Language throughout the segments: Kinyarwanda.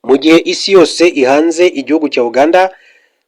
Mu gihe isi yose ihanze igihugu cya Uganda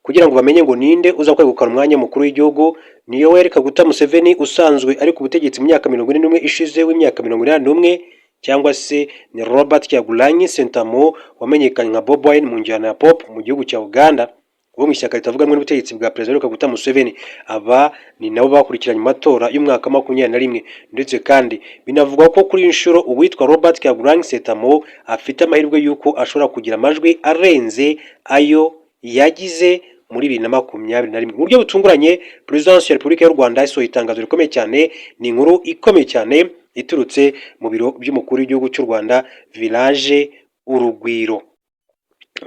kugira ngo bamenye ngo ninde uza kwegukana umwanya mukuru w'igihugu, ni Yoweri Kaguta Museveni usanzwe ari ku butegetsi mu myaka 41 ishize, w'imyaka 81, cyangwa se ni Robert Kyagulanyi Ssentamu wamenyekanye nka Bobi Wine mu njyana ya pop mu gihugu cya Uganda, wo mu ishyaka ritavuga rumwe n'ubutegetsi bwa Perezida Yoweri Kaguta Museveni. Aba ni nabo bakurikiranye amatora y'umwaka wa 21. Ndetse kandi binavugwa ko kuri iyi nshuro uwitwa Robert Kyagulanyi Ssentamu afite amahirwe y'uko ashobora kugira amajwi arenze ayo yagize muri 2021. Mu buryo butunguranye, Perezidansi ya Repubulika y'u Rwanda isohoye itangazo rikomeye cyane. Ni inkuru ikomeye cyane iturutse mu biro by'umukuru w'igihugu cy'u Rwanda, Village Urugwiro.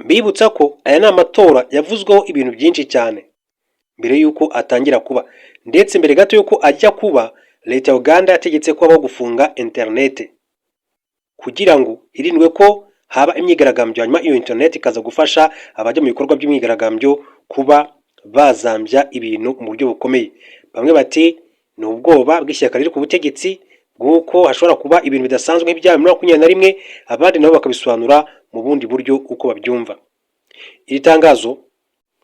Mbibutsa ko aya ni amatora yavuzweho ibintu byinshi cyane mbere y'uko atangira kuba, ndetse mbere gato y'uko ajya kuba, leta ya Uganda yategetse ko habaho gufunga interinete kugira ngo hirindwe ko haba imyigaragambyo, hanyuma iyo interineti ikaza gufasha abajya mu bikorwa by'imyigaragambyo kuba bazambya ibintu mu buryo bukomeye. Bamwe bati ni ubwoba bw'ishyaka riri ku butegetsi bw'uko hashobora kuba ibintu bidasanzwe nk'ibyabaye muri 21, abandi nabo bakabisobanura mu bundi buryo uko babyumva. Iri tangazo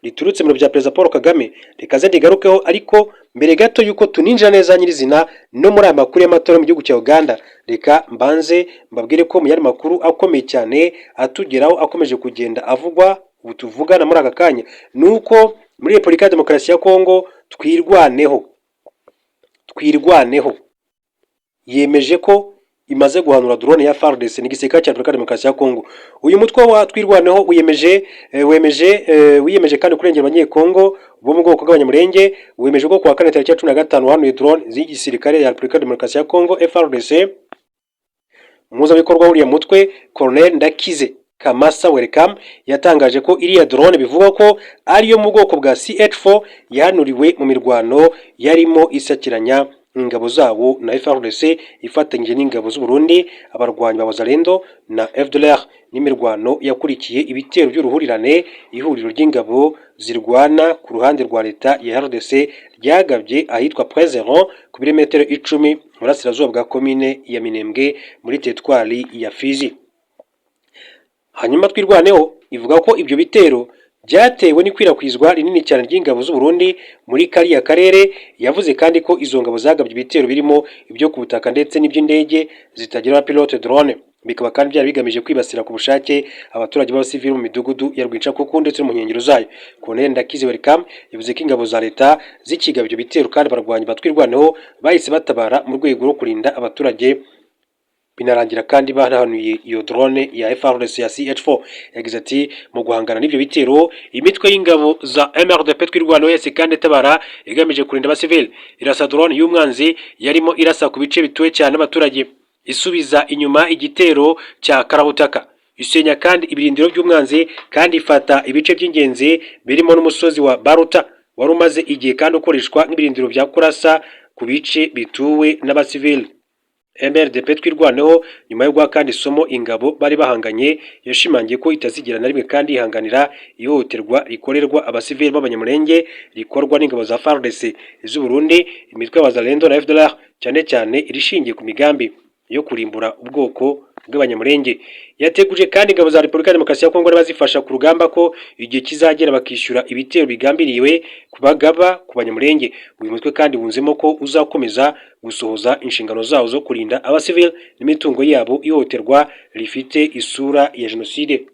riturutse mu biro bya Perezida Paul Kagame rikaze rigarukeho, ariko mbere gato y'uko tuninjira neza nyirizina no muri aya makuru y'amatora mu gihugu cya Uganda, reka mbanze mbabwire ko mu yandi makuru akomeye cyane atugeraho, akomeje kugenda avugwa ubu tuvugana muri aka kanya, ni uko muri Repubulika ya Demokarasi ya Kongo Twirwaneho yemeje ko imaze guhanura drone ya FARDC n'igisirikare cya Repubulika ya Demokarasi ya Kongo. Uyu mutwe wa Twirwaneho wiyemeje wemeje wiyemeje kandi kurengera abanyekongo bo mu bwoko bw'Abanyamulenge, wemeje ko kuwa kane tariki ya 15 wahanuye drone z'igisirikare ya Repubulika ya Demokarasi ya Kongo, FARDC. Umuhuzabikorwa w'uriya mutwe, Colonel Ndakize Kamasa Welcome, yatangaje ko iriya drone bivugwa ko ariyo mu bwoko bwa CH4 yahanuriwe mu mirwano yarimo isakiranya ingabo zabo na FARDC ifatanyije n'ingabo z'u Burundi, abarwanyi ba Wazalendo na FDLR, n'imirwano yakurikiye ibitero by'uruhurirane ihuriro ry'ingabo zirwana ku ruhande rwa leta ya RDC ryagabye ahitwa Point Zero, ku birometero 10 mu burasirazuba bwa komine ya Minembwe muri teritwari ya Fizi. Hanyuma Twirwaneho ivuga ko ibyo bitero byatewe n'ikwirakwizwa rinini cyane ry'ingabo z'u Burundi muri kariya karere. Yavuze kandi ko izo ngabo zagabye ibitero birimo ibyo ku butaka ndetse n'iby'indege zitagira abapilote, drone, bikaba kandi byari bigamije kwibasira ku bushake abaturage b'abasivili mu midugudu ya Rwincakuku ndetse no mu nkengero zayo. Colonel Ndakize Welcome yavuze ko ingabo za leta zikigaba ibyo bitero kandi abarwanyi ba Twirwaneho bahise batabara mu rwego rwo kurinda abaturage, binarangira kandi banahanuye iyo drone ya FARDC ya CH4. Yagize ati: "Mu guhangana n'ibyo bitero, imitwe y'ingabo za MRDP Twirwaneho yahise kandi itabara igamije kurinda abasivili, irasa drone y'umwanzi yarimo irasa ku bice bituwe cyane n'abaturage, isubiza inyuma igitero cya karabutaka, isenya kandi ibirindiro by'umwanzi, kandi ifata ibice by'ingenzi birimo n'umusozi wa Baruta wari umaze igihe kandi ukoreshwa nk'ibirindiro bya kurasa ku bice bituwe n'abasivili." MRDP Twirwaneho, nyuma yo guha kandi isomo ingabo bari bahanganye, yashimangiye ko itazigera na rimwe kandi yihanganira ihohoterwa rikorerwa abasivili b'Abanyamulenge rikorwa n'ingabo za FARDC, iz'u Burundi, imitwe y'Abazalendo na FDLR, cyane cyane irishingiye ku migambi yo kurimbura ubwoko bw'Abanyamulenge. Yateguje kandi ingabo za Repubulika ya Demokarasi ya Kongo n'abazifasha ku rugamba ko igihe kizagera bakishyura ibitero bigambiriwe kubagaba ku Banyamulenge. Uyu mutwe kandi wunzemo ko uzakomeza gusohoza inshingano zawo zo kurinda abasivili n'imitungo yabo ihohoterwa rifite isura ya jenoside.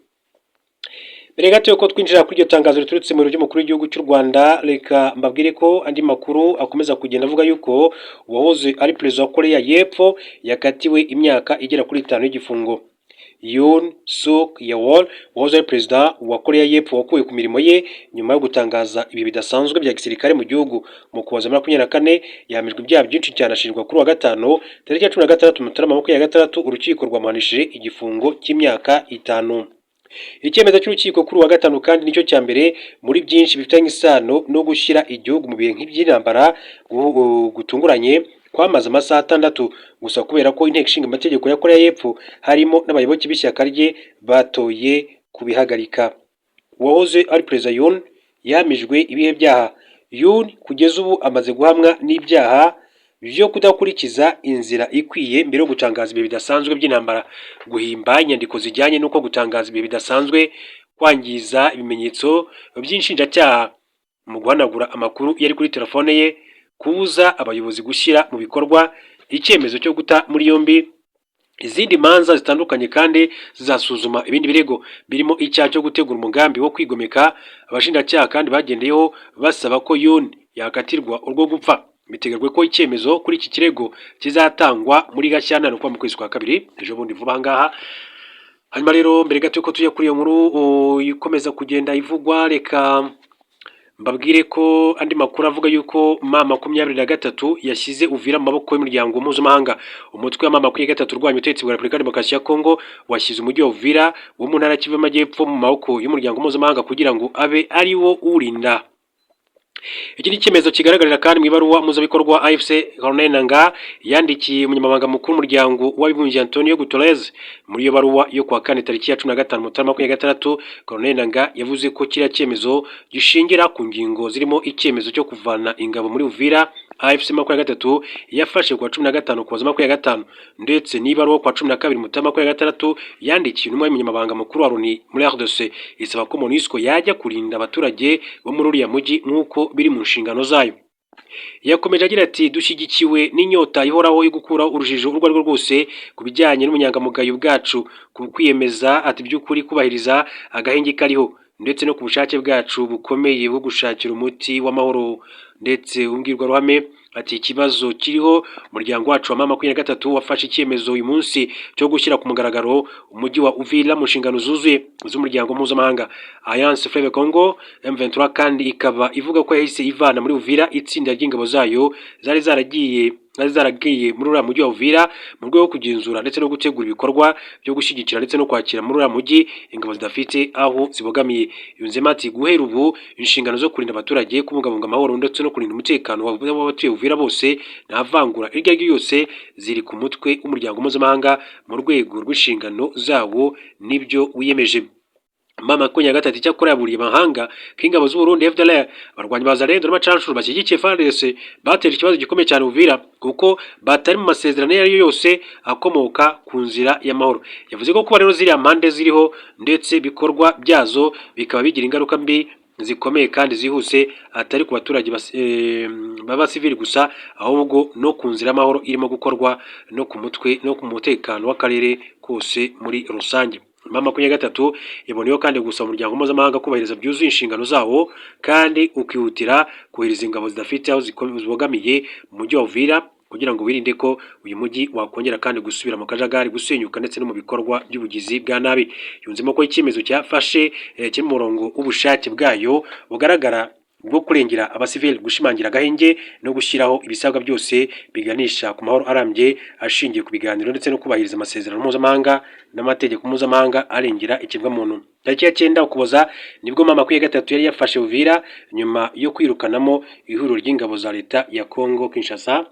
Mbere gato yuko twinjira kuri iryo tangazo riturutse mu biro by'umukuru w'igihugu cy'u Rwanda, reka mbabwire ko andi makuru akomeza kugenda avuga yuko uwahoze ari perezida wa Korea y'Epfo yakatiwe imyaka igera kuri 5 y'igifungo. Yoon Suk Yeol, wahoze ari perezida wa Korea y'Epfo, wakuwe ku mirimo ye nyuma yo gutangaza ibi bidasanzwe bya gisirikare mu gihugu mu Kuboza 24, yahamijwe ibyaha byinshi cyane, ashinjwa kuri wa gatanu tariki ya 16 Mutarama 26. Urukiko rwamuhanishije igifungo cy'imyaka 5. Icyemezo cy'urukiko kuri uwa gatanu kandi nicyo cya mbere muri byinshi bifitanye isano no gushyira igihugu mu bihe nk'iby'intambara gutunguranye kwamaze amasaha 6 gusa, kubera ko inteko ishinga amategeko ya Korea y'Epfo harimo n'abayoboke b'ishyaka rye batoye kubihagarika. Uwahoze ari perezida Yoon yahamijwe ibihe byaha? Yoon kugeza ubu amaze guhamwa n'ibyaha byo kudakurikiza inzira ikwiye mbere yo gutangaza ibihe bidasanzwe by'intambara, guhimba inyandiko zijyanye n'uko gutangaza ibihe bidasanzwe, kwangiza ibimenyetso by'inshinjacyaha mu guhanagura amakuru yari kuri telefone ye, kubuza abayobozi gushyira mu bikorwa icyemezo cyo guta muri yombi. Izindi manza zitandukanye kandi zizasuzuma ibindi birego birimo icyaha cyo gutegura umugambi wo kwigomeka. Abashinjacyaha kandi bagendeyeho basaba ko Yoon yakatirwa urwo gupfa. Biteganyijwe ko icyemezo kuri iki kirego kizatangwa muri Gashyantare, kuva mu kwezi kwa kabiri, ejo bundi vuba aha ngaha. Hanyuma rero, mbere gato yuko tujya kuri iyo nkuru ikomeza kugenda ivugwa, reka mbabwire ko andi makuru avuga yuko M23 yashyize Uvira mu maboko y'umuryango mpuzamahanga. Umutwe wa M23 urwanya ubutegetsi bwa Repubulika ya Demokarasi ya Kongo washyize umujyi wa Uvira wo mu ntara ya Kivu y'Amajyepfo mu maboko y'umuryango mpuzamahanga kugira ngo abe ari wo uwurinda. Iki ni icyemezo kigaragarira kandi mu ibaruwa mpuzabikorwa AFC Corneille Nangaa yandikiye umunyamabanga mukuru w'umuryango w'abibumbye, Antonio Guterres. Muri iyo baruwa yo kuwa kane, tariki ya 15 Mutarama 2026, Corneille Nangaa yavuze ko kiriya cyemezo gishingira ku ngingo zirimo icyemezo cyo kuvana ingabo muri Uvira AFC 23 yafashe kuwa 15 Ukuboza 2025, ndetse n'ibaruwa kuwa 12 Mutarama 2026 yandikiye intumwa y'umunyamabanga mukuru wa Loni muri RDC, isaba ko MONUSCO yajya kurinda abaturage bo muri uriya mujyi nk'uko biri mu nshingano zayo. Yakomeje agira ati: "Dushyigikiwe n'inyota ihoraho yo gukuraho urujijo urwo ari rwo rwose ku bijyanye n'ubunyangamugayo bwacu, ku kwiyemeza ati by'ukuri kubahiriza agahenge kariho, ndetse no ku bushake bwacu bukomeye bwo gushakira umuti w'amahoro ndetse w'imbwirwaruhame ati ikibazo kiriho. Umuryango wacu wa M23 wafashe icyemezo uyu munsi cyo gushyira ku mugaragaro umujyi wa Uvira mu nshingano zuzuye z'umuryango mpuzamahanga." Alliance Fleuve Congo M23 kandi ikaba ivuga ko yahise ivana muri Uvira itsinda ry'ingabo zayo zari zaragiye muri uriya mujyi wa Uvira mu rwego rwo kugenzura ndetse no gutegura ibikorwa byo gushyigikira ndetse no kwakira muri uriya mujyi ingabo zidafite aho zibogamiye. Yunzemo ati: "Guhera ubu, inshingano zo kurinda abaturage, kubungabunga amahoro ndetse no kurinda umutekano w'abatuye Uvira bose nta vangura iryo ari ryo ryose ziri ku mutwe w'umuryango mpuzamahanga mu rwego rw'inshingano zawo n'ibyo wiyemeje." M23 icyakora yaburiye amahanga ko ingabo z'u Burundi, FDLR, abarwanyi ba Wazalendo n'abacanshuro bashyigikiye FARDC bateje ikibazo gikomeye cyane Uvira, kuko batari mu masezerano ayo ari yo yose akomoka ku nzira y'amahoro. Yavuze ko kuba rero ziriya mpande ziriho ndetse ibikorwa byazo bikaba bigira ingaruka mbi zikomeye kandi zihuse, atari ku baturage b'abasivili gusa, ahubwo no ku nzira y'amahoro irimo gukorwa, no ku mutwe no ku mutekano w'akarere kose muri rusange. M23 yaboneyeho kandi gusaba umuryango mpuzamahanga kubahiriza byuzuye inshingano zawo kandi ukihutira kohereza ingabo zidafite aho zibogamiye mu mujyi wa Uvira, kugira ngo wirinde ko uyu mujyi wakongera kandi gusubira mu kajagari, gusenyuka ndetse no mu bikorwa by'ubugizi bwa nabi. Yunzemo ko icyemezo cyafashe kiri mu murongo w'ubushake bwayo bugaragara bwo kurengera abasivili, gushimangira agahenge no gushyiraho ibisabwa byose biganisha ku mahoro arambye ashingiye ku biganiro ndetse no kubahiriza amasezerano mpuzamahanga n'amategeko mpuzamahanga arengera ikiremwamuntu. Tariki ya 9 Ukuboza nibwo M23 yari yafashe Uvira nyuma yo kwirukanamo ihuriro ry'ingabo za leta ya Congo Kinshasa.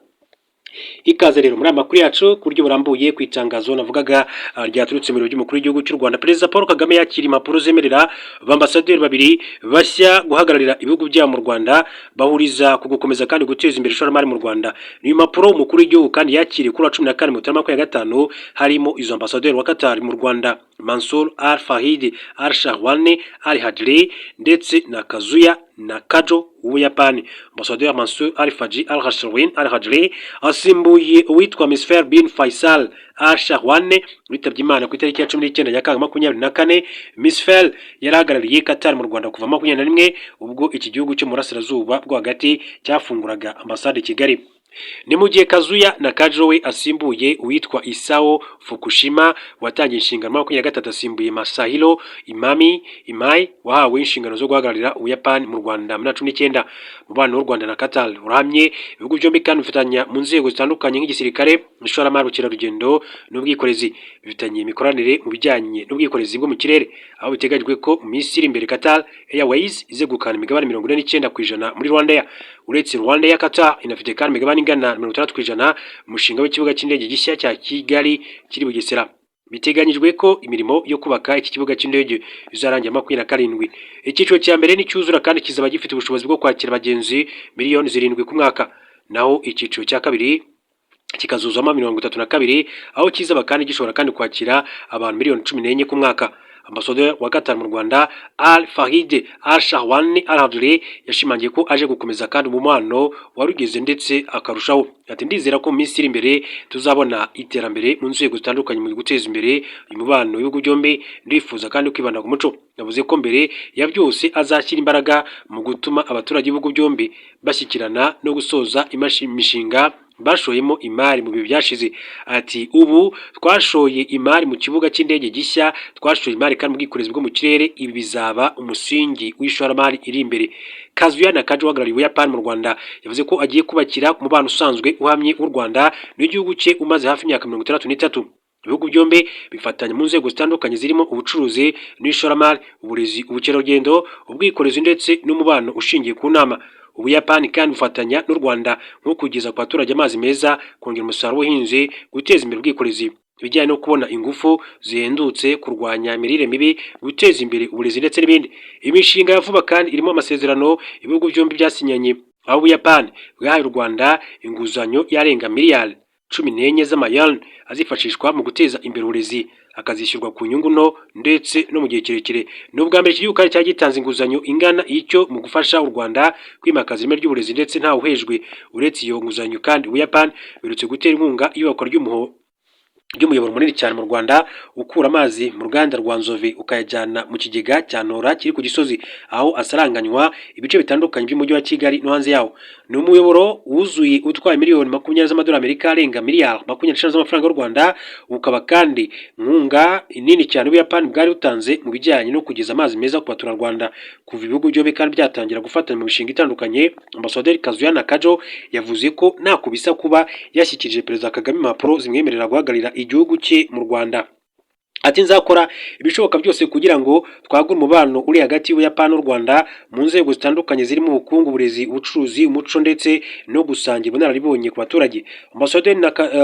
Ikaze rero muri aya makuru yacu ku buryo burambuye. Ku itangazo navugaga ryaturutse mu biro by'umukuru w'igihugu cy'u Rwanda, Perezida Paul Kagame yakira impapuro zemerera ambasaderi babiri bashya guhagararira ibihugu byabo mu Rwanda, bahuriza ku gukomeza kandi guteza imbere ishoramari mu Rwanda. Ni impapuro umukuru w'igihugu kandi yakiriye kuri wa 14 Mutarama 2025, harimo izo ambasaderi wa Qatar mu Rwanda, Mansour Al Fahid Al Shahwani Al Hadri, ndetse na Kazuya Nakajo w'Ubuyapani. Ambasaderi Mansour Al Faji Al Hashawin Al Hadri asimbuye uwitwa Misfer bin Faisal Al Shahwane witabye Imana ku itariki ya 19 Nyakanga 2024. Misfer yari ahagarariye Qatar mu Rwanda kuva 21, ubwo iki gihugu cyo mu burasirazuba bwo hagati cyafunguraga ambasade i Kigali. Ni mu gihe Kazuya Nakajo we asimbuye uwitwa Isao Fukushima watangiye inshingano 23, asimbuye Masahiro Imami Imai wahawe inshingano zo guhagararira Ubuyapani mu Rwanda muri 19. Umubano w'u Rwanda na Qatar urahamye. Ibihugu byombi kandi bifatanya mu nzego zitandukanye nk'igisirikare, ishoramari, ubukerarugendo n'ubwikorezi. Bifitanye imikoranire mu bijyanye n'ubwikorezi bwo mu kirere, aho biteganyijwe ko mu minsi iri imbere Qatar Airways izegukana imigabane 49% muri RwandAir. Uretse RwandAir, Qatar inafite kandi imigabane ingana na 60% umushinga w'ikibuga cy'indege gishya cya Kigali kiri Bugesera. Biteganyijwe ko imirimo yo kubaka iki kibuga cy'indege izarangira 27. Icyiciro cya mbere nicyuzura kandi kizaba gifite ubushobozi bwo kwakira abagenzi 7 miliyoni ku mwaka. Naho icyiciro cya kabiri kikazuzamo 32, aho kizaba kandi gishobora kandi kwakira abantu miliyoni 14 ku mwaka. Ambasaderi wa Qatar mu Rwanda, Al Fahid Al Shahwani Al Hadri, yashimangiye ko aje gukomeza kandi umubano warugeze ndetse akarushaho. Ati: "Ndizera ko mu minsi iri imbere tuzabona iterambere mu nzego zitandukanye mu guteza imbere uyu mubano w'ibihugu byombi. Ndifuza kandi kwibanda ku muco." Yavuze ko mbere ya byose azashyira imbaraga mu gutuma abaturage b'ibihugu byombi bashyikirana no gusoza imishinga bashoyemo imari mu bihe byashize. Ati: "Ubu twashoye imari mu kibuga cy'indege gishya, twashoye imari kandi mu bwikorezi bwo mu kirere. Ibi bizaba umusingi w'ishoramari iri imbere." Kazuya Nakajo, uhagarariye Ubuyapani mu Rwanda, yavuze ko agiye kubakira ku mubano usanzwe uhamye w'u Rwanda n'igihugu cye umaze hafi imyaka 63. Ibihugu byombi bifatanya mu nzego zitandukanye zirimo ubucuruzi n'ishoramari, uburezi, ubukerarugendo, ubwikorezi ndetse n'umubano ushingiye ku nama. Ubuyapani kandi bufatanya n'u Rwanda nko kugeza ku baturage amazi meza, kongera umusaruro w'ubuhinzi, guteza imbere ubwikorezi, ibijyanye no kubona ingufu zihendutse, kurwanya imirire mibi, guteza imbere uburezi ndetse n'ibindi. Imishinga ya vuba kandi irimo amasezerano ibihugu byombi byasinyanye, aho Ubuyapani bwahaye u Rwanda inguzanyo yarenga miliyari 14 z'amayani azifashishwa mu guteza imbere uburezi, akazishyurwa ku nyungu nto ndetse no mu gihe kirekire. Ni ubwa mbere iki gihugu kandi cyari gitanze inguzanyo ingana icyo mu gufasha u Rwanda kwimakaza ireme ry'uburezi ndetse ntawe uhejwe. Uretse iyo nguzanyo kandi, Ubuyapani buherutse gutera inkunga iyubakwa ry'umuyoboro munini cyane mu Rwanda, ukura amazi mu ruganda rwa Nzove ukayajyana mu kigega cya Ntora kiri ku Gisozi, aho asaranganywa ibice bitandukanye by'umujyi wa Kigali no hanze yawo. Ni umuyoboro wuzuye utwaye miliyoni 20 z'amadolari Amerika, arenga miliyari 25 z'amafaranga y'u Rwanda. Ukaba kandi inkunga nini cyane Ubuyapani bwari butanze mu bijyanye no kugeza amazi meza ku baturarwanda. Kuva ibihugu byombi kandi byatangira gufatanya mu mishinga itandukanye, Ambasaderi Kazuya Nakajo yavuze ko ntako bisa kuba yashyikirije Perezida Kagame impapuro zimwemerera guhagararira igihugu cye mu Rwanda. Ati: "Nzakora ibishoboka byose kugira ngo twagure umubano uri hagati y'Ubuyapani n'u Rwanda mu nzego zitandukanye zirimo ubukungu, uburezi, ubucuruzi, umuco ndetse no gusangira ubunararibonye ku baturage." Ambasaderi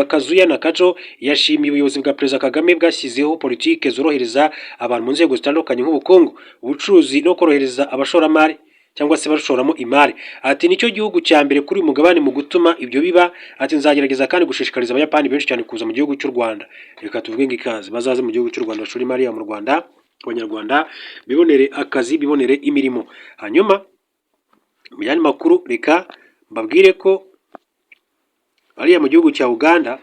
Kazuya Nakajo yashimiye ubuyobozi bwa Perezida Kagame bwashyizeho politike zorohereza abantu mu nzego zitandukanye nk'ubukungu, ubucuruzi no korohereza abashoramari cyangwa se bashoramo imari. Ati: "Nicyo gihugu cya mbere kuri uyu mugabane mu gutuma ibyo biba." Ati: "Nzagerageza kandi gushishikariza Abayapani benshi cyane kuza mu gihugu cy'u Rwanda." Reka tuvuge ngo ikaze, bazaze mu gihugu cy'u Rwanda, bashore imari yabo mu Rwanda, Abanyarwanda bibonere akazi, bibonere imirimo. Hanyuma mu yandi makuru, reka mbabwire ko hariya mu gihugu cya Uganda,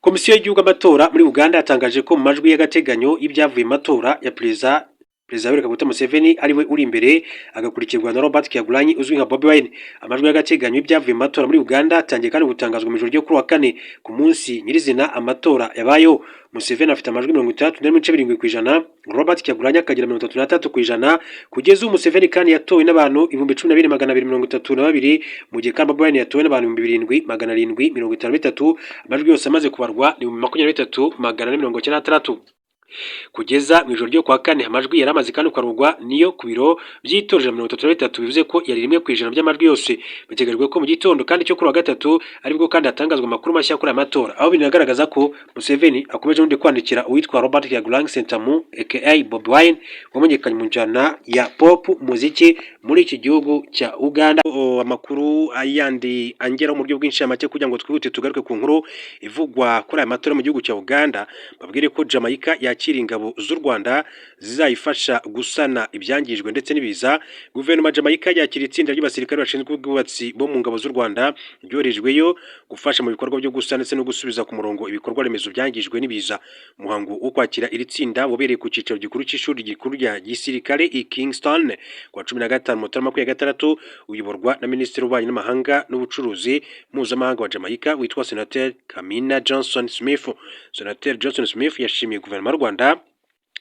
Komisiyo y'igihugu amatora muri Uganda yatangaje ko mu majwi y'agateganyo y'ibyavuye mu matora ya perezida Yoweri Kaguta Museveni ariwe uri imbere, agakurikirwa na Robert Kyagulanyi uzwi nka Bobi Wine. Amajwi y'agateganyo y'ibyavuye mu matora muri Uganda atangiye kandi gutangazwa mu ijoro ryo kuri wa kane, ku munsi nyirizina amatora yabayeho. Museveni afite amajwi 60.7%, Robert Kyagulanyi akagira 33%. Kugeza ubu Museveni kandi yatowe n'abantu 12,232, mu gihe kandi Bobi Wine yatowe n'abantu 7,753. Amajwi yose amaze kubarwa ni 23,496. Kugeza mu ijoro ryo kuwa kane, amajwi yari amaze kandi kubarurwa niyo ku biro by'itora 133, bivuze ko yari 1% by'amajwi yose. Biteganyijwe ko mu gitondo kandi cyo kuri wa gatatu aribwo kandi hatangazwa amakuru mashya kuri aya matora, aho binagaragaza ko Museveni akomeje ubundi kwandikira uwitwa Robert Kyagulanyi Ssentamu aka Bobi Wine, wamenyekanye mu njyana ya pop muziki muri iki gihugu cya Uganda. Amakuru ayandi angeraho mu buryo bwinshi make, kugira ngo twihute tugaruke ku nkuru ivugwa kuri aya matora mu gihugu cya Uganda, babwire ko Jamaica yakira ingabo z'u Rwanda zizayifasha gusana ibyangijwe ndetse n'ibiza. Guverinoma ya Jamaica yakira itsinda ry'abasirikare bashinzwe ubwubatsi bo mu ngabo z'u Rwanda ryoherejweyo gufasha mu bikorwa byo gusana ndetse no gusubiza ku murongo ibikorwa remezo byangijwe n'ibiza. Umuhango wo kwakira iri tsinda wabereye ku cyicaro gikuru cy'ishuri gikuru rya gisirikare i Kingston ku wa 15 Mutarama 26, uyoborwa na Minisitiri w'Ububanyi n'Amahanga n'Ubucuruzi Mpuzamahanga wa Jamaica witwa Senator Kamina Johnson Smith. Senator Johnson Smith yashimiye guverinoma y'u Rwanda,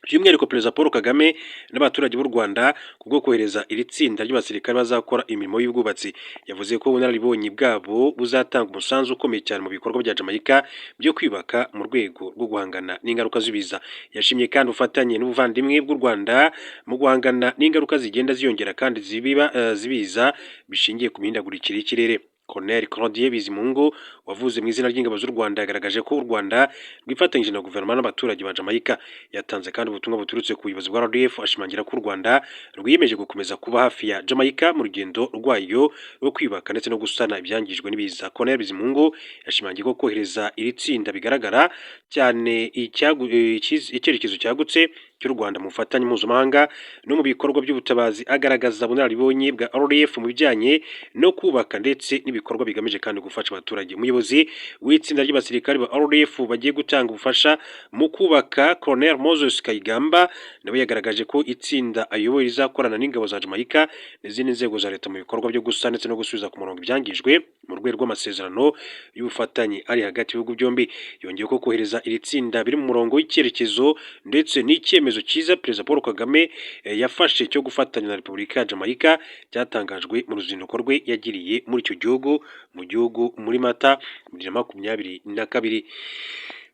by'umwihariko Perezida Paul Kagame n'abaturage b'u Rwanda, kubwo kohereza iri tsinda ry'abasirikare bazakora imirimo y'ubwubatsi. Yavuze ko ubunararibonye bwabo buzatanga umusanzu ukomeye cyane mu bikorwa bya Jamaica byo kwiyubaka mu rwego rwo guhangana n'ingaruka z'ibiza. Yashimye kandi ubufatanye n'ubuvandimwe bw'u Rwanda mu guhangana n'ingaruka zigenda ziyongera kandi zibiba z'ibiza bishingiye ku mihindagurikire y'ikirere. Colonel Claudien Bizimungu Wavuze mu izina ry'ingabo z'u Rwanda yagaragaje ko u Rwanda rwifatanyije na guverinoma n'abaturage ba Jamaica. Yatanze kandi ubutumwa buturutse ku buyobozi bwa RDF, ashimangira ko u Rwanda rwiyemeje gukomeza kuba hafi ya Jamaica mu rugendo rwayo rwo kwiyubaka ndetse no gusana ibyangijwe n'ibiza. Colonel Bizimungu yashimangiye ko kohereza iri tsinda bigaragara cyane icyerekezo cyagutse cy'u Rwanda mu bufatanye mpuzamahanga no mu bikorwa by'ubutabazi, agaragaza ubunararibonye bwa RDF mu bijyanye no kubaka ndetse n'ibikorwa bigamije kandi gufasha abaturage. Umuyobozi w'itsinda ry'abasirikare ba RDF bagiye gutanga ubufasha mu kubaka, Colonel Moses Kayigamba, nawe yagaragaje ko itsinda ayoboye rizakorana n'ingabo za Jamaica n'izindi nzego za leta mu bikorwa byo gusana ndetse no gusubiza ku murongo ibyangijwe mu rwego rw'amasezerano y'ubufatanye ari hagati y'ibihugu byombi. Yongeye ko kohereza iri tsinda biri mu murongo w'icyerekezo ndetse n'icyemezo cyiza Perezida Paul Kagame yafashe cyo gufatanya na Repubulika ya Jamaica, cyatangajwe mu ruzinduko rwe yagiriye muri icyo gihugu mu gihugu muri Mata 2022.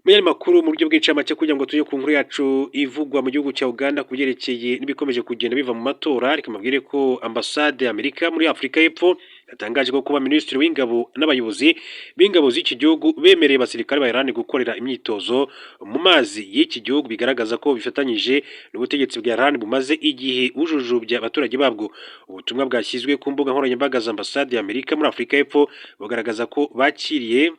Mu yandi makuru mu buryo bw'incamake, kugira ngo tujye ku nkuru yacu ivugwa mu gihugu cya Uganda ku byerekeye n'ibikomeje kugenda biva mu matora, reka mbabwire ko ambasade y'Amerika muri Afurika y'Epfo yatangaje ko kuba minisitiri w'ingabo n'abayobozi b'ingabo z'iki gihugu bemereye abasirikare ba Iran gukorera imyitozo mu mazi y'iki gihugu bigaragaza ko bifatanyije n'ubutegetsi bwa Iran bumaze igihe bujujubya abaturage babwo. Ubutumwa bwashyizwe ku mbuga nkoranyambaga za ambasade y'Amerika muri Afurika y'Epfo bugaragaza ko bakiriye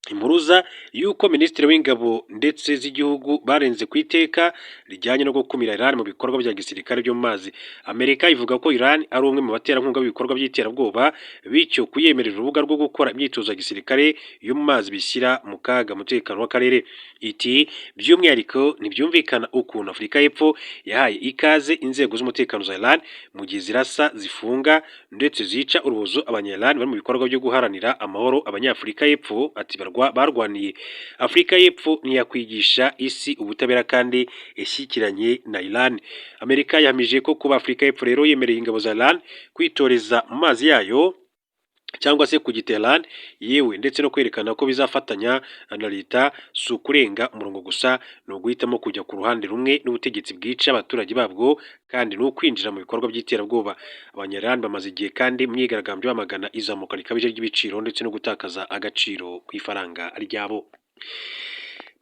impuruza y'uko minisitiri w'ingabo ndetse z'igihugu barenze ku iteka rijyanye no gukumira Iran mu bikorwa bya gisirikare byo mu mazi. Amerika ivuga ko Iran ari umwe mu baterankunga b'ibikorwa by'iterabwoba, bityo kuyemerera urubuga rwo gukora imyitozo ya gisirikare yo mu mazi bishyira mu kaga umutekano w'akarere. Iti: "By'umwihariko ntibyumvikana ukuntu Afurika y'Epfo yahaye ikaze inzego z'umutekano za Iran mu gihe zirasa, zifunga ndetse zica urubozo abanya-Iran bari mu bikorwa byo guharanira amahoro." Abanyafurika y'Epfo, ati, barwaniye Afurika y'Epfo ntiyakwigisha isi ubutabera kandi ishyikiranye na Iran. Amerika yahamije ko kuba Afurika y'Epfo rero yemereye ingabo za Iran kwitoreza mu mazi yayo cyangwa se ku Iran, yewe ndetse no kwerekana ko bizafatanya na leta, si ukurenga umurongo gusa, ni uguhitamo kujya ku ruhande rumwe n'ubutegetsi bwica abaturage babwo, kandi ni ukwinjira mu bikorwa by'iterabwoba. Abanya-Iran bamaze igihe kandi mu myigaragambyo bamagana izamuka rikabije ry'ibiciro ndetse no gutakaza agaciro kw'ifaranga ryabo.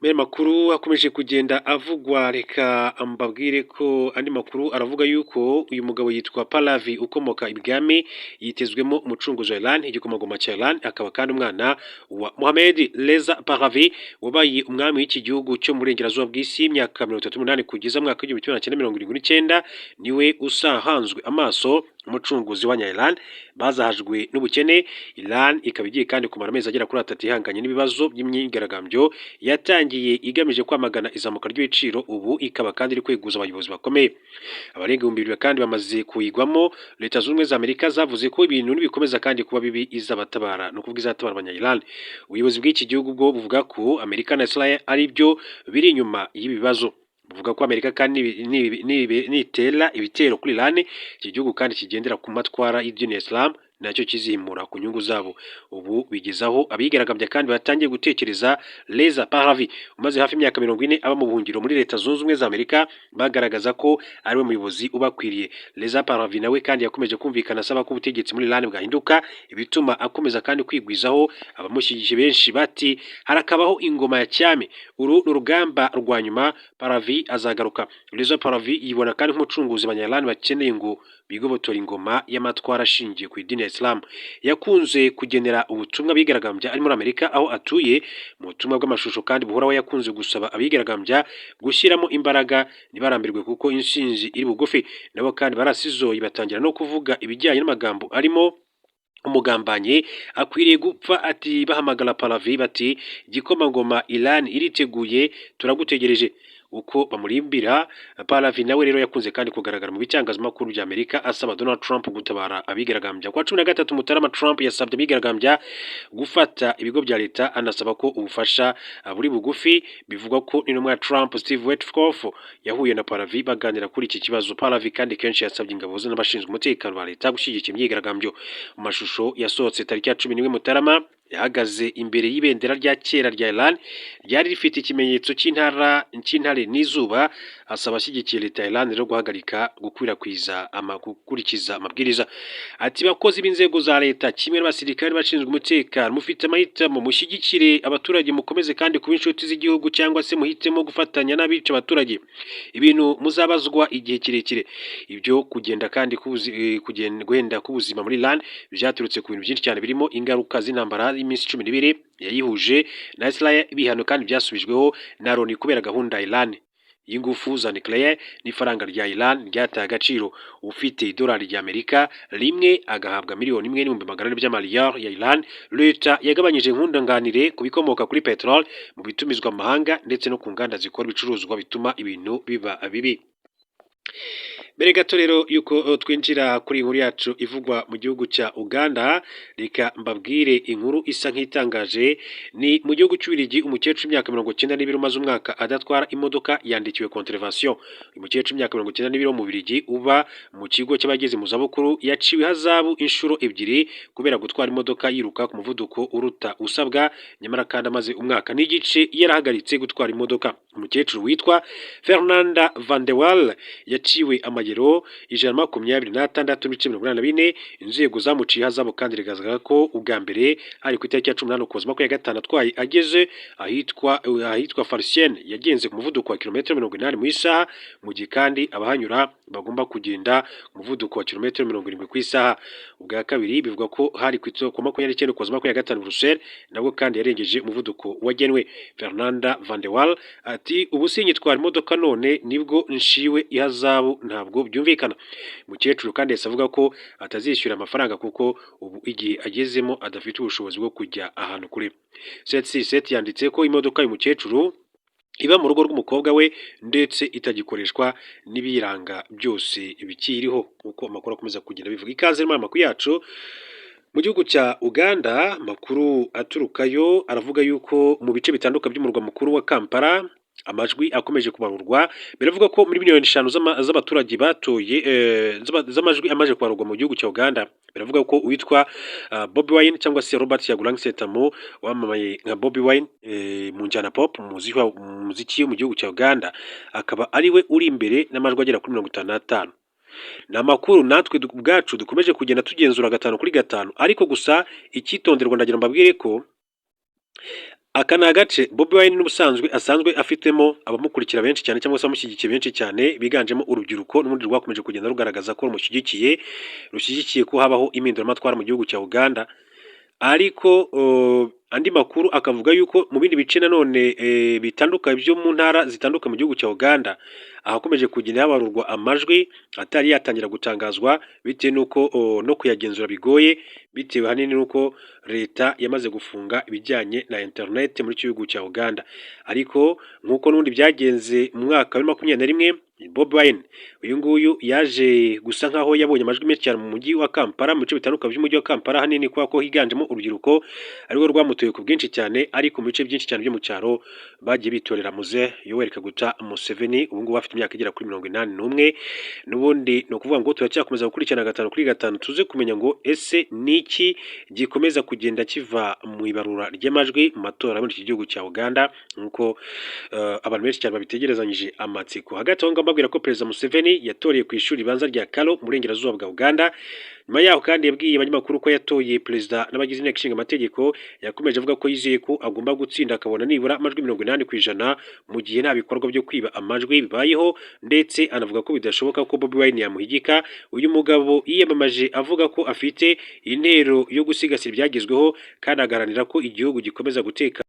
Mu makuru akomeje kugenda avugwa, reka mbabwire ko andi makuru aravuga yuko uyu mugabo yitwa Pahlavi, ukomoka ibwami, yitezwemo umucunguzi wa Iran, igikomangoma cya Iran, akaba kandi umwana wa Mohamed Reza Pahlavi wabaye umwami w'iki gihugu cyo mu burengerazuba bw'isi imyaka 38 kugeza mu mwaka w'1979. Niwe usahanzwe amaso umucunguzi wa Iran bazahajwe n'ubukene. Iran ikaba igiye kandi kumara amezi agera kuri 3 ihanganye n'ibibazo by'imyigaragambyo yatangiye igamije kwamagana izamuka ry'ibiciro, ubu ikaba kandi iri kweguza abayobozi bakomeye. Abarenga 2000 kandi bamaze kuyigwamo. Leta Zunze Ubumwe za Amerika zavuze ko ibintu nibikomeza kandi kuba bibi izabatabara, ni ukuvuga izatabara abanya Iran. Ubuyobozi bw'iki gihugu bwo buvuga ko Amerika na Israel ari byo biri inyuma y'ibi bibazo. Buvuga ko Amerika kandi nitera ibitero kuri Iran, iki gihugu kandi kigendera ku matwara y'idini ya Islam nacyo kizihimura ku nyungu zabo. Ubu bigezaho abigaragambya kandi batangiye gutekereza Reza Pahlavi, umaze hafi imyaka 40 aba mu buhungiro muri Leta Zunze Ubumwe za Amerika, bagaragaza ko ariwe muyobozi ubakwiriye. Reza Pahlavi nawe kandi yakomeje kumvikana asaba ko ubutegetsi muri Iran bwahinduka, ibituma akomeza kandi kwigwizaho abamushyigikiye benshi, bati: "Harakabaho ingoma ya cyami, uru ni urugamba rwa nyuma, Pahlavi azagaruka." Reza Pahlavi yibona kandi nk'umucunguzi abanya-Iran bakeneye ngo bigobotore ingoma y'amatwara ashingiye ku idini ya Islam. Yakunze kugenera ubutumwa abigaragambya ari muri Amerika aho atuye. Mu butumwa bw'amashusho kandi buhoraho yakunze gusaba abigaragambya gushyiramo imbaraga ntibarambirwe kuko intsinzi iri bugufi. Nabo kandi barasizoye, batangira no kuvuga ibijyanye n'amagambo arimo umugambanyi akwiriye gupfa, ati bahamagara Pahlavi bati: "Igikomangoma, Iran iriteguye, turagutegereje." Uko bamurimbira Pahlavi, nawe rero yakunze kandi kugaragara mu bitangazamakuru bya Amerika asaba Donald Trump gutabara abigaragambya. Kwa 13 Mutarama, Trump yasabye abigaragambya gufata ibigo bya leta, anasaba ko ubufasha buri bugufi. Bivugwa ko n'intumwa ya Trump Steve Witkoff yahuye na Pahlavi baganira kuri iki kibazo. Pahlavi kandi kenshi yasabye ingabo ze n'abashinzwe umutekano ba leta gushyigikira imyigaragambyo. Mu mashusho yasohotse tariki ya 11 Mutarama, yahagaze imbere y'ibendera rya kera rya Iran ryari rifite ikimenyetso cy'intara cy'intare n'izuba, Asaba abashyigikiye leta ya Iran rero guhagarika gukwirakwiza gukurikiza amabwiriza. Ati: "Bakozi b'inzego za leta kimwe n'abasirikare bashinzwe umutekano, mufite amahitamo: mushyigikire abaturage, mukomeze kandi kuba inshuti z'igihugu, cyangwa se muhitemo gufatanya n'abica abaturage, ibintu muzabazwa igihe kirekire." Ibyo kugenda kandi guhenda k'ubuzima muri Iran byaturutse ku bintu byinshi cyane, birimo ingaruka z'intambara y'iminsi 12 yayihuje na Israel, ibihano kandi byasubijweho na Loni kubera gahunda ya Iran y'ingufu za nucléaire, n'ifaranga rya Iran ryataye agaciro. Ufite idolari rya Amerika rimwe agahabwa 1,400,000 by'amariyari ya Iran. Leta yagabanyije nkunganire ku bikomoka kuri peteroli mu bitumizwa mu mahanga ndetse no ku nganda zikora ibicuruzwa, bituma ibintu biba bibi. Mbere gato rero yuko twinjira kuri inkuru yacu ivugwa mu gihugu cya Uganda, reka mbabwire inkuru isa nk'itangaje. Ni mu gihugu cy'Ububiligi, umukecuru w'imyaka 92 umaze umwaka adatwara imodoka yandikiwe contravention. Uyu mukecuru w'imyaka 92 wo mu Bubiligi uba mu kigo cy'abageze mu zabukuru yaciwe ihazabu inshuro ebyiri kubera gutwara imodoka yiruka ku muvuduko uruta usabwa, nyamara kandi amaze umwaka n'igice yarahagaritse gutwara imodoka. Umukecuru witwa Fernanda Van de Waal yaciwe amayero 126.84. Inzego zamuciye ihazabu kandi rigaragaza ko ubwa mbere hari ku itariki ya 18 Ukuboza 25, atwaye ageze ahitwa Farcienne, yagenze ku muvuduko wa kilometero 80 mu isaha, mu gihe kandi abahanyura bagomba kugenda ku muvuduko wa kilometero 70 ku isaha. Ubwa kabiri bivugwa ko hari ku 29 Ukuboza 25 Bruxelles, nabwo kandi yarengeje umuvuduko wagenwe. Fernanda Van de Waal ati: "Ubu sinyitwara imodoka, none nibwo nshiwe ihazabu, ntabwo byumvikana." Umukecuru kandi yahise avuga ko atazishyura amafaranga kuko ubu igihe agezemo adafite ubushobozi bwo kujya ahantu kure. Seti yanditse ko imodoka y'uyu mukecuru iba mu rugo rw'umukobwa we ndetse itagikoreshwa, n'ibiyiranga byose bikiriho, nk'uko amakuru akomeza kugenda bivuga. Ikaze muri amakuru yacu mu gihugu cya Uganda. Amakuru aturukayo aravuga yuko mu bice bitandukanye by'umurwa mukuru wa Kampala amajwi akomeje kubarurwa. Biravuga ko muri miliyoni 5 z'abaturage batoye, z'amajwi amaze kubarurwa mu gihugu cya Uganda, biravuga ko uwitwa Bobi Wine cyangwa se Robert Kyagulanyi Ssentamu wamamaye nka Bobi Wine mu njyana pop, mu muziki wo mu gihugu cya Uganda, akaba ariwe uri imbere n'amajwi agera kuri 55. Ni amakuru natwe ubwacu dukomeje kugenda tugenzura gatanu kuri gatanu, ariko gusa icyitonderwa, ndagira mbabwire ko aka ni agace Bobi Wine n'ubusanzwe asanzwe afitemo abamukurikira benshi cyane cyangwa se abamushyigikiye benshi cyane, biganjemo urubyiruko n'ubundi rwakomeje kugenda rugaragaza ko rumushyigikiye, rushyigikiye ko habaho impinduramatwara mu gihugu cya Uganda. Ariko andi makuru akavuga yuko mu bindi bice nanone bitandukanye byo mu ntara zitandukanye mu gihugu cya Uganda, ahakomeje kugenda habarurwa amajwi atari yatangira gutangazwa, bitewe n'uko no kuyagenzura bigoye, bitewe ahanini n'uko leta yamaze gufunga ibijyanye na internet muri iki gihugu cya Uganda. Ariko nk'uko n'ubundi byagenze mu mwaka wa 2021, Bobi Wine uyu nguyu yaje gusa nkaho yabonye amajwi menshi cyane mu mujyi wa Kampala, mu bice bitandukanye by'umujyi wa Kampala, ahanini kubera ko higanjemo urubyiruko arirwo rwamutoye ku bwinshi cyane. Ariko mu bice byinshi cyane byo mu cyaro bagiye bitorera Muze Yoweri Kaguta Museveni, ubu ngubu afite imyaka igera kuri 81. N'ubundi ni ukuvuga ngo turacyakomeza gukurikirana gatanu kuri gatanu, tuze kumenya ngo ese ni iki gikomeza kugenda kiva mu ibarura ry'amajwi mu matora muri iki gihugu cya Uganda, nk'uko abantu benshi cyane babitegerezanyije amatsiko. Hagati aho ngaho mbabwira ko Perezida Museveni yatoreye ku ishuri ribanza rya Karo mu burengerazuba bwa Uganda. Nyuma yaho kandi yabwiye abanyamakuru ko yatoye perezida n'abagize inteko ishinga amategeko. Yakomeje avuga ko yizeye ko agomba gutsinda akabona nibura amajwi 80% mu gihe nta bikorwa byo kwiba amajwi bibayeho, ndetse anavuga ko bidashoboka ko Bobi Wine yamuhigika. Uyu mugabo yiyamamaje avuga ko afite intero yo gusigasira ibyagezweho kandi agaharanira ko igihugu gikomeza guteka.